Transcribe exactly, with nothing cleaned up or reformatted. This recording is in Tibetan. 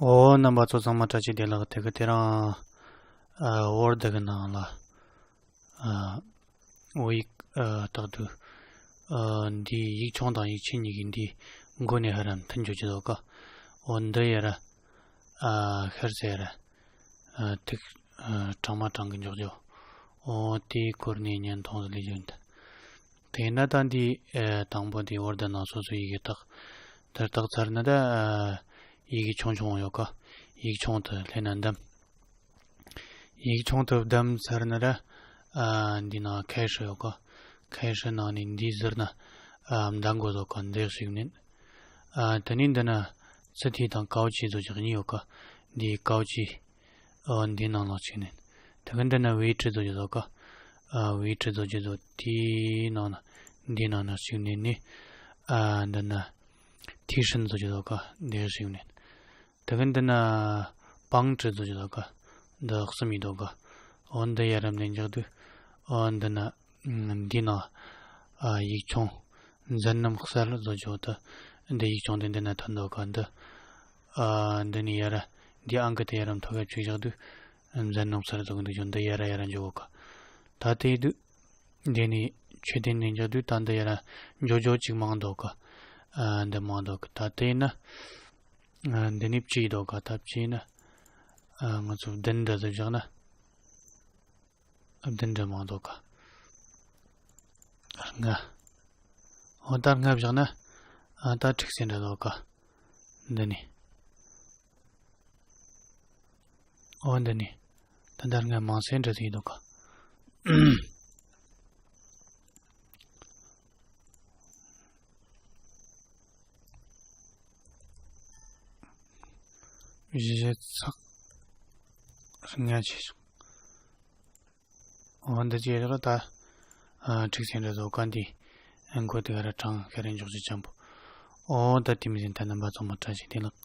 ཨོ། རྣམ་པ་ཚོ་ཚང་མ་བཀྲ་ཤིས་བདེ་ལེགས། དེ་གི་དེ་རིང་ཨ་ཝར་ཌི་གི་ནང་ལ་ཨ་བོད་ཡིག་ཨ་བཏགས་དུས་ཨ་འདི་ཡིག་ཆུང་དང་ཡིག་ཆེན་གཉིས་ཀྱི་འདི་མགོ་ནས་ཧ་ར་མཐུན་འཇོག་གི་འདུག་ག། ཨོ་འདི་ཡ་ར་ཨ་ཤར་ཟེར་ར་ཨ་ཐིག་ཨ་གྲངས་མ་གྲངས་གི་འཇོག་རྒྱུ། ཨོ་དེའི་སྐོར་ནས་བརྙན་ཐུང་ཟིག་ལས་རྒྱུ་འདི། དེས་ན་ད་འདི་ཨ་དང་པོ་འདི་ཝར་ཌི་ནང་སོ་སོའི་ཡི་གེ་བཏགས། དེར་བཏགས་ཚར་ན་ད་ཨ་ཡི་གེ་ཆུང་ཆུང་ཡོད་ག། ཡིག་ཆུང་དུ་ལྷན་ན་འདམ། ཡིག་ཆུང་དུ་བདམས་ཚར་ན་ད་ཨ་འདི་ནང་ཁ་ཧྲི་ཡོད་ག། ཁ་ཧྲི་ནང་ནས་འདི་ཟུར་ན་ཨ་མདའ་མགོ་ཟོ་ག་འདི་ཞིག་ནན། ཨ་དེ་ནས་འདི་ན་ཙི་ཐི་དང་ཀའོ་ཅི་ཟོ་ཅིག་གཉིས་ཡོད་ག། འདི་ཀའོ་ཅི། ཨོ་འདི་ནང་ལོགས་ཅིག་ནན། དེ་གི་འདི་ན་ཝེ་ཀྲི་ཟོ་ཅིག་ཟོ་ག། ཨ་ཝེ་ཀྲི་ཟོ་ཅིག་ཟོ་དེའི་ནང་ན་འདི་ནང་ན་ཞིག་ནན་ནི། ཨ་འདི་ན་ཐི་ཧྲིན་ཟོ་ཅིག་ཟོ་ག་འདི་ཞིག་ནན། དེ་གི་འདི་ན་པང་ཀྲི་ཟོ་ཅིག་ཟོ་ག། འདི་གསུམ་ཡིན་འདུག་ག། ཨོ་འདི་ཡ་རམ་ནན་འཇག་དུས། ཨོ་འདི་ན་འདི་ནང་ཨ་ཡིག་ཆུང་མཛད་རྣམ་གསལ་ཟོ་ཅིག་ད། འདི་ཡིག་ཆུང་དེ་འདི་ན་ཐོན་འདུག་ག། འདི་ཨ་འདི་ནི་ཡ་ར་འདི་ཨང་ཀི་དེ་ཡ་རམ་ཐོ་ག་བཅུག་བཞག་དུས། མཛད་རྣམ་གསལ་ཟོ་གི་འདུག་ཅུང་འདི་ཡ་ར་ཡ་ར་འཇོག་ག། ད་དེ་དུས་འདི་ནི་ཆོས་ལྡན་ནས་འཇོག་དུས་ད་འདི་ཡ་ར་འཇོག་འཇོག་ཅིག་མང་འདུག་ག། ཨ་འདི་མང་འདུག་ག། ད་དེ་ན་ཨ་འདི་ནི་བཅུ་ཡི་འདུག་ག། ད་བཅུ་ན་ཨ་ང་ཚོ་བདུན་འདྲ་ཟིག་བཞག་ན། བདུན་འདྲ་མང་འདུག་ག། ལྔ། འོ་ད་ལྔ་བཞག་ན་ཨ་ད་ཁྲིག་སེ་འདྲ་འདུག་ག། འདི་ནི། འོ་འདི་ནི། ད་ད་ལྔ་མང་སེ་འདྲ་ཟིག་འདུག་ག། གཞི་ཚགས་ལྔ་ཆེ་ཆུང་། འོ་འདི་ཅི་རེད་ད། ཨ་ཁྲིག་སེ་འདྲ་ཟོ་ག་འདི། ཨ་མགོ་དེ་ག་ར་གྲངས་ཤ་རེ་འཇོག་ཅིག་ཅམ་པོ། འོ་ད་དེ་མི་ཟིན་ད་རྣམ་པ་ཚང་མ་བཀྲ་ཤིས་བདེ་ལེགས།